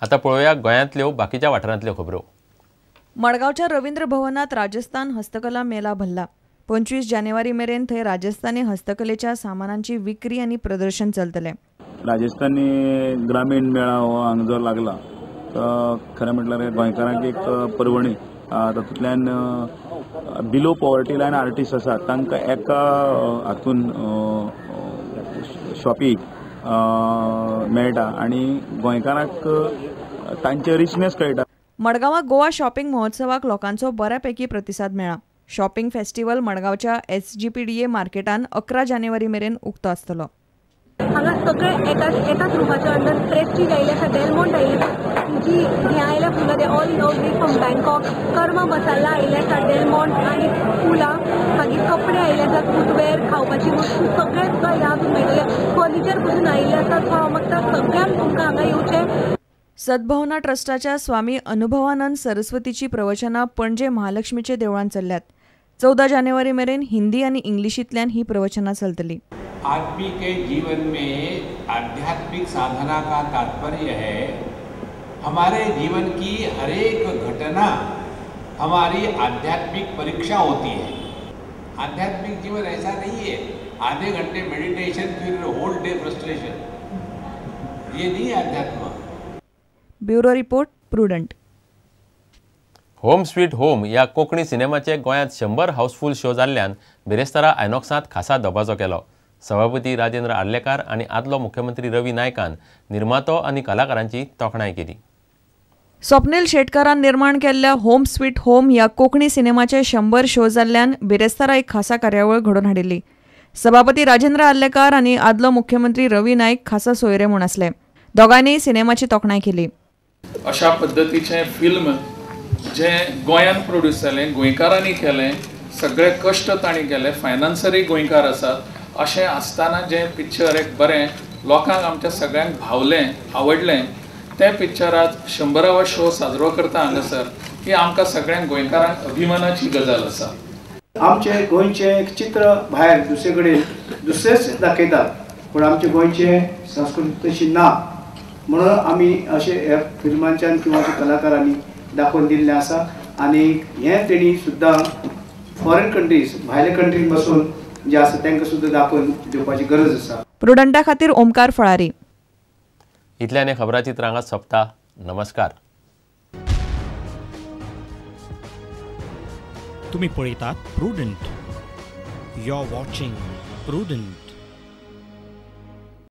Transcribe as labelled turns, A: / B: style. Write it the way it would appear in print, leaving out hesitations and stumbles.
A: आतां पळोवया गोंयांतल्यो बाकीच्या वाठारांतल्यो खबरो.
B: मडगांवच्या रवींद्र भवनात राजस्थान हस्तकला मेला भरला. 25 जानेवारी मेरेन थंय राजस्थानी हस्तकलेच्या सामानांची विक्री आनी प्रदर्शन चलतलें.
C: राजस्थानी ग्रामीण मेळा हो हांगा जो लागला तो खरें म्हटल्यार गोंयकारांक एक पर्वणी. तातूंतल्यान बिलो पॉवर्टी लायन आर्टिस्ट आसा तांकां एका हातून शॉपी मेळटा आनी गोंयकारांक तांचे रिचनेस कळटा.
B: मडगांवां गोवा शॉपिंग महोत्सवाक लोकांचो बऱ्यापैकी प्रतिसाद मेळ्ळा. शॉपिंग फेस्टिवल मडगांवच्या SGPDA मार्केटान 11 जानेवारी मेरेन उक्तो आसतलो.
D: हांगा सगळे एकाच रुमाच्या अंडर प्रेस्टीज आयिल्ले आसा, डेलमोंट आयिल्ले आसा, जी हें आयल्या फुलां ते all way from Bangkok, Karma Masala आयिल्ले आसा, डेलमोंट आनी फुलां, मागीर कपडे आयिल्ले आसा, फुटवेअर, खावपाची वस्तू सगळें तुका ह्या हातूंत मेळटलें. फर्निचर पसून आयिल्लें आसा. सो हांव मागता सगळ्यांक तुमकां हांगा येवचें.
B: सद्भावना ट्रस्टाच्या स्वामी अनुभवानंद सरस्वतीची प्रवचनां पणजे महालक्ष्मीचे देवळांत चल्ल्यात. 14 जानेवारी मेरेन हिंदी आनी इंग्लिशींतल्यान ही प्रवचनां चलतली.
E: आदमी के जीवन में आध्यात्मिक साधना का तात्पर्य है हमारे जीवन की हर एक घटना हमारी आध्यात्मिक परीक्षा होती है. आध्यात्मिक जीवन ऐसा नहीं है आधे घंटे मेडिटेशन फिर होल डे फ्रस्ट्रेशन, ये नहीं आध्यात्म.
B: Bureau report, Prudent.
A: Home sweet home ह्या कोंकणी सिनेमाचे गोंयांत 100 हाऊसफुल शो जाल्ल्यान बिरेस्तारा आयनॉक्सांत खासा दबाजो केलो. सभापती राजेंद्र आर्लेकार आनी आदलो मुख्यमंत्री रवी नायकान निर्मातो आनी कलाकारांची तोखणाय केली.
B: स्वप्नील शेटकारान निर्माण केल्ल्या होम स्वीट होम ह्या कोंकणी सिनेमाचे 100 शो जाल्ल्यान बिरेस्तारा एक खासा कार्यावळ घडोवन हाडिल्ली. सभापती राजेंद्र आर्लेकार आनी आदलो मुख्यमंत्री रवी नायक खासा सोयरे म्हूण आसले. दोगांयनी सिनेमाची तोखणाय केली.
F: अशा पद्दतीचें फिल्म जें गोंयांत प्रोड्यूस जालें, गोंयकारांनी केलें, सगळे कश्ट तांणी केले, फायनान्सरूय गोंयकार आसात, अशें आसतना जें पिक्चर एक बरें लोकांक आमच्या सगळ्यांक भावलें, आवडलें, तें पिक्चर आज 100वा शो साजरो करता हांगासर, ही आमकां सगळ्यांक गोंयकारांक अभिमानाची गजाल आसा.
G: आमचें गोंयचें चित्र भायर दुसरे कडेन दुसरेच दाखयतात, पूण आमचे गोंयचे संस्कृती तशी ना म्हणून आमी अशे ह्या फिल्मांच्यान किंवा अशे कलाकारांनी दाखोवन दिल्लें आसा. आनी हें तेणी सुद्दां फॉरेन कंट्रीज, भायल्या कंट्रीन बसून जे आसा तांकां सुद्दां दाखोवन दिवपाची गरज आसा.
B: प्रुडंटा खातीर ओमकार फळारी.
A: इतल्यान खबराचित्र हांगा सोंपता. नमस्कार.
H: तुम्ही पळयतात Prudent. You are watching Prudent.